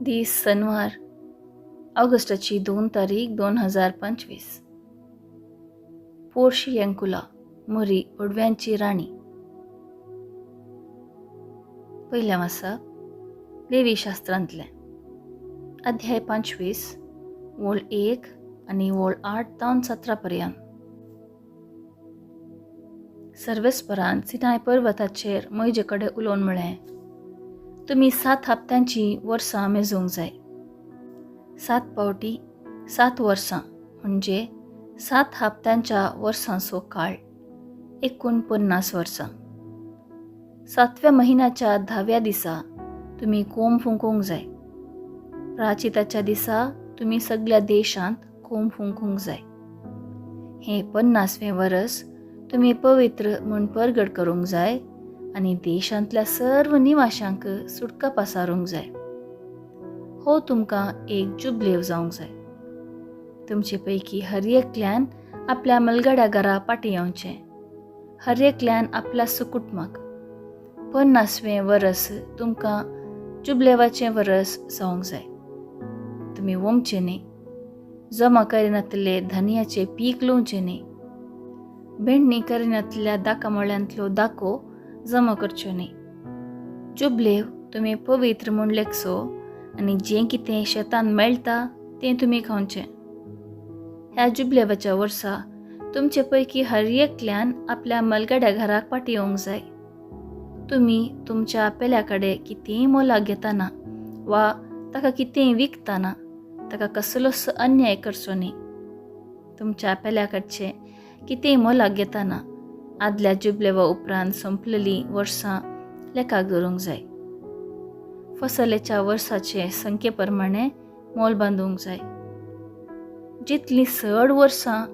दीस सनवार, ऑगस्टाची 2 तारीख 2025. पोर्शियंकुला मुरी उडव्यांची राणी. पयलें वाचप लेवी शास्त्रांतलें, अध्याय 25, वोळ 1 आनी वोळ 8 तावन 17 पर्यंत. सर्वेस्परान सिनाय पर्वताचेर म्हजे कडेन उलोवन म्हळें, तुमी 7 हप्त्यांची वर्सां मेजूंक जाय. 7 पावटी 7 वर्सां म्हणजे 7 हप्त्यांच्या वर्सांचो काळ, 49 वर्सां. 7व्या म्हयन्याच्या 10व्या दिसा तुमी कोंब फुंकूंक जाय. प्राचिताच्या दिसा तुमी सगल्या देशांत कोंब फुंकूंक जाय. हें 50वें वरस तुमी पवित्र म्हूण परगट करूंक जाय आनी देशांतल्या सर्व निवाशांक सुटका पासारूंक जाय. हो तुमकां एक जुबलेव जावंक जाय. तुमचे पैकी हर एकल्यान आपल्या मलगड्या घरा पाटी येवचें, हर एकल्यान आपल्या सुकुटमाक. 50वें वरस तुमकां जुबलेवाचें वरस जावंक जाय. तुमी वोमचें न्ही, जमा करिनातले धनयाचें पीक लुवचें न्ही, भेंडणी करिनातल्या दाकामळ्यांतलो दाको जमा करच्यो न्ही. जुबलेव तुमी पवित्र म्हूण लेखचो आनी जें कितें शेतान मेळटा तें तुमी खावचें. ह्या जुबलेवाच्या वर्सा तुमचे पैकी हर एकल्यान आपल्या मलगड्या घराक पाटी येवंक जाय. तुमी तुमच्या पेल्या कडेन कितेंय मोलाक घेतना वा ताका कितेंय विकतना ताका कसलोच अन्याय करचो न्ही. तुमच्या पेल्या कडचें कितेंय मोलाक घेतना आदल्या जुबलेवा उपरांत सोंपलेलीं वर्सां लेखाक धरूंक जाय. फसलेच्या वर्साचे संख्ये प्रमाणे मोल बांदूंक जाय. जितलीं चड वर्सां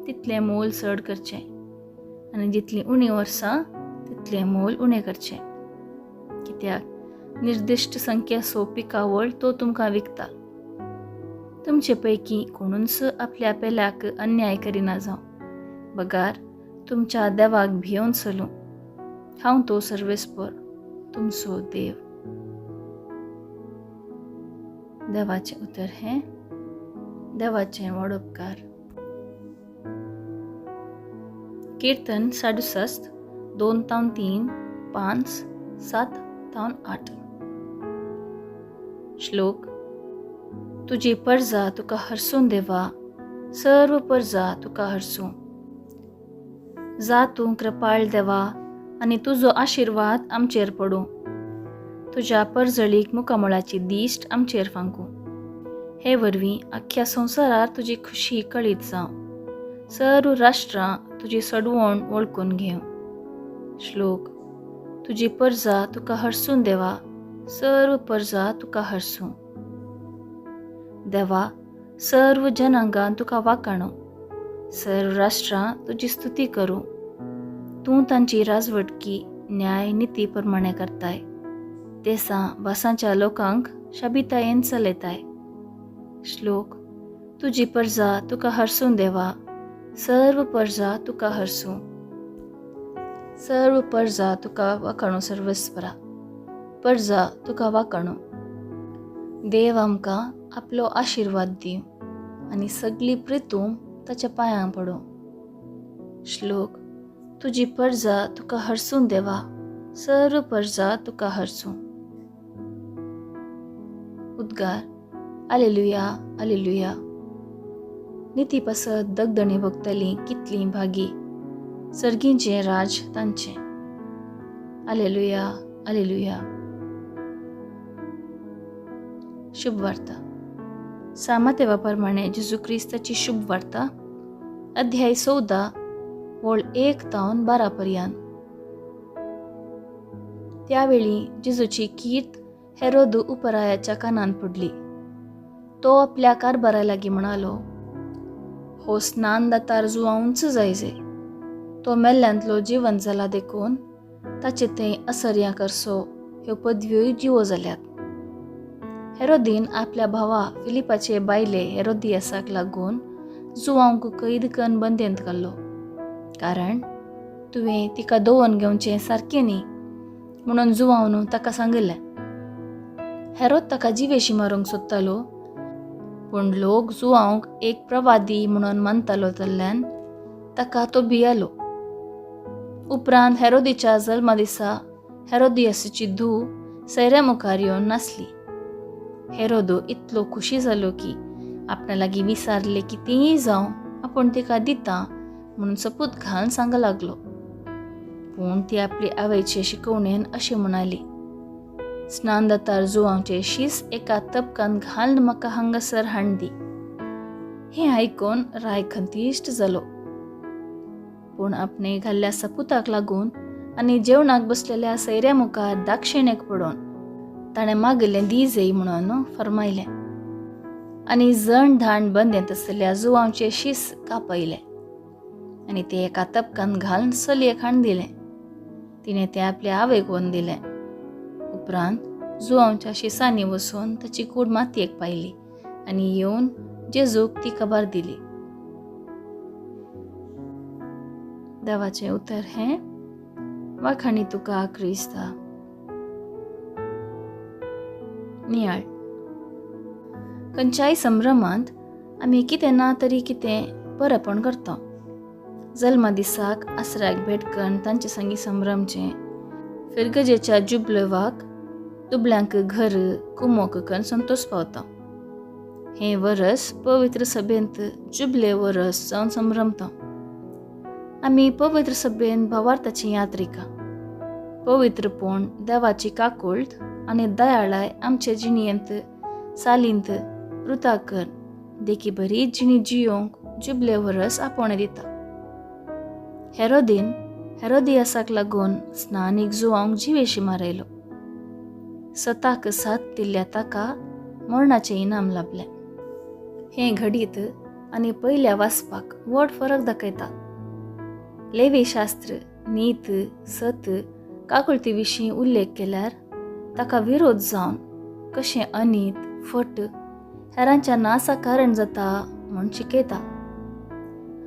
तितलें मोल चड करचें आनी जितलीं उणीं वर्सां तितलें मोल उणें करचें. कित्याक निर्दिश्ट संख्याचो पिकावळ तो तुमकां विकता. तुमचे पैकी कोणूच आपल्या पेल्याक अन्याय करिना जावं, बगार तुमच्या देवाक भियोवन चलूं. हांव तो सर्वेस्पर तुमचो देव. देवाचें उतर हें देवाचें व्हड उपकार. कीर्तन 67, 2 तावन 3, 5, 7 तावन 8. श्लोक. तुजी परजा तुका हरसून देवा, सर्व परजा तुका हरसूं. जा तूं कृपाळ देवा आनी तुजो आशिर्वाद आमचेर पडूं. तुज्या परजळीक मुखामळाची दिश्ट आमचेर फांकूं. हे वरवीं आख्ख्या संवसारार तुजी खुशी कळीत जावं. सर्व राष्ट्रां तुजी सडवण वळखून घेवं. श्लोक. तुजी परजा तुका हरसून देवा, सर्व परजा तुका हरसूं. देवा, सर्व जनांगान तुका वाकाणो, सर्व राष्ट्रां तुजी स्तुती करूं. तूं तांची राजवटकी न्याय निती प्रमाणे करताय. देसां भासांच्या लोकांक शाबितायेन चलयताय. श्लोक. तुजी परजा तुका हरसूं देवा, सर्व परजा तुका हरसूं. सर्व परजा तुका वाकाणो सर्वस्वरा, परजा तुका वाकाणो. देव आमकां आपलो आशिर्वाद दिवं आनी सगळी प्रितूम ताच्या पांयां पडूं. श्लोक. तुजी परजा तुका हरसूं देवा, सर्व परजा तुका हरसूं. उद्गार. आलेलुया, आलेलुया. निती पासत दगदणी भोगतलीं कितलीं भागी, सर्गींचें राज तांचें. आलेलुया, आलेलुया. शुभ वार्ता. सामातेवा प्रमाणे जेजू क्रिस्ताची शुभ वार्ता, अध्याय 14, वोळ 1 तावन 12 पर्यंत. त्यावेळी जेजूची कीर्त हेरोद उपरायाच्या कानान पडली. तो आपल्या कारभारा लागीं म्हणालो, हो स्नानदातार जुवावूंच जायजे. तो मेल्ल्यांतलो जिवन जाला देखून ताचे थंय असर्या करसो ह्यो पदव्योय जिवो जाल्यात. हेरोदीन आपल्या भावा फिलिपाचे बायले हेरोदियासाक लागून जुवांक कैद कन्न बंदेंत घाल्लो, कारण तुवें तिका दवोन घेवचें सारकें न्ही म्हणून जुवावन ताका सांगिल्लें. हेरोद ताका जिवेशी मारूंक सोदतालो, पूण लोक जुआंवक एक प्रवादी म्हणून मानतालो जाल्ल्यान ताका तो भियालो. उपरांत हेरोदीच्या जल्मा दिसा हेरोदियासाची धूव सैऱ्या मुखार येवन नाचली. हेरोदो इतलो खुशी जालो की आपणा लागीं विचारलें कितेंय जावं आपूण तिका दिता म्हणून सपूत घालून सांग लागलो. पूण ती आपली आवयचे शिकवणेन अशें म्हणाली, स्नानदातार जुआंवचें शीस एका तबकान घालून म्हाका हांगासर हाण दी. हें आयकून राय खंतिश्ट जालो. पूण आपणे घाल्ल्या सपुताक लागून आनी जेवणाक बसलेल्या सैऱ्या मुखार दाक्षिणेक पडोवन ताणें मागिल्लें दी जय म्हणून फर्मायलें आनी जण धाण बंदेंत आसलेल्या जुआंवचें शीस कापयलें आनी तें एका तबकान घालून चलयेक हाण दिलें. तिणें तें आपल्या आवयक व्हरून दिलें. उपरांत जुआंवच्या शिसांनी वचून ताची कूड मातयेक पायली आनी येवन जेजूक ती खबर दिली. देवाचें उतर हें वाखाणी तुका क्रिस्ता. नियाळ. खंयच्याय संभ्रमांत आमी कितें ना तरी कितें बरेपण करता. जल्मा दिसाक आसऱ्याक भेट करून तांचे संगी संभ्रमचें, फिरगजेच्या जुबलेवाक दुबल्यांक घर कुमोक करून संतोश पावता. हें वरस पवित्र सभेंत जुबले वरस जावन संभ्रमता. आमी पवित्र सभेन भावार्थाची यात्रिका, पवित्रपण देवाची काकुळट आनी दयाळाय आमचे जिणेंत सालींत रुता कर देखी बरी जिणी जियोंक जुबले वरस आपोवणें दिता. हेरोदीन हेरोदियासाक लागून स्नानीक जुआंवक जिवेशी मारयलो. सताक साथ दिल्ल्या ताका मरणाचें इनाम लाभलें. हें घडीत आनी पयल्या वाचपाक व्हड फरक दाखयता. लेवीशास्त्र नीत सत काकुळती विशीं उल्लेख केल्यार ताका विरोध जावन कशें अनीत फट हेरांच्या नासा कारण जाता म्हूण शिकयता.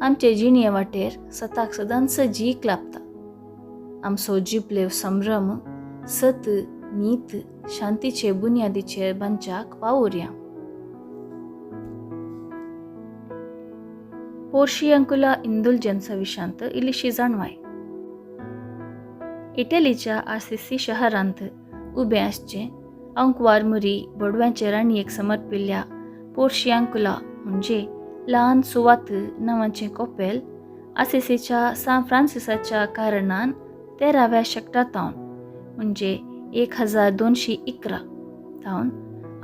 आमचे जिणये वाटेर सताक सदांच जीक लाबता. आमचो जिबलेव संभ्रम सत नीत शांतीचे बुन्यादीचेर बांदच्याक वावुरया. पोर्शियंकुला इंदुलजन्सा विशांत इल्लीशी जाणवाय. इटलीच्या आसिसी शहरांत उबें आसचें अंकवारमुरी बडव्यांचे राणयेक समर्पिल्ल्या पोर्शियांकुला म्हणजे ल्हान सुवात नांवाचें कोपेल आसिसीच्या सान फ्रांसिसाच्या कारणान 13व्या शेंकड्यातावन म्हणजे 1211 तावन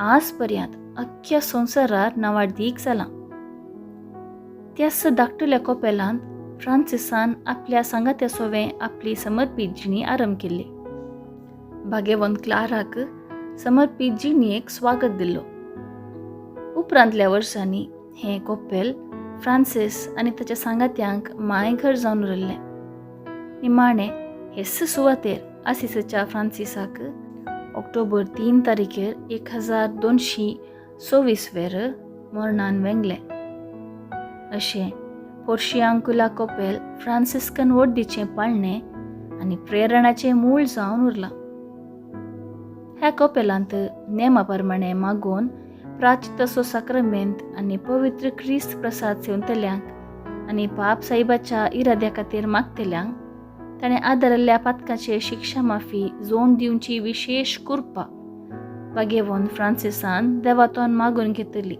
आज पर्यंत अख्ख्या संवसारार नांवाडदीक जालां. त्याच धाकटुल्या कोपेलांत फ्रांसिसान आपल्या सांगात्या सोवें आपली समर्पीत जिणी आरंभ केल्ली. भाग्यवंत क्लाराक समर्पीत जिणेक स्वागत दिल्लो. उपरांतल्या वर्सांनी हें कोपेल फ्रांसीस आनी ताच्या सांगात्यांक मायघर जावन उरलें. निमाणें हेच सुवातेर आसिसाच्या फ्रांसिसाक ऑक्टोबर 3 तारखेर 1226 वेर मरणान वेंगलें. अशें पोर्शियांकुला कोपेल फ्रांसिस्कन वड्डीचें पाळणें आनी प्रेरणाचें मूळ जावन उरलां. ह्या कोपेलांत नेमा प्रमाणें मागून प्राचितसो साक्रमेंत आनी पवित्र क्रिस्त प्रसाद सेवतल्यांक आनी पाप साहिबाच्या इराद्या खातीर मागतल्यांक ताणें आदारिल्ल्या पातकाचे शिक्षा माफी जोड दिवची विशेश कृपा भाग्यवंत फ्रांसिसान देवातोन मागून घेतली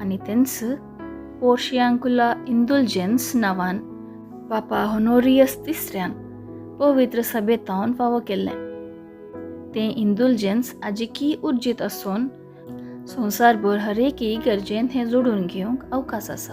आनी तेंच पोर्शियांकुला इंदुलजेन्स नांवान पापा होनोरियस तिसऱ्यान पवित्र सभेतावन फावो केल्लें. तें इंदुलजेन्स आजिकी उर्जीत आसून संवसारभर हरेक इगर्जेन हें जोडून घेवंक अवकाश आसा.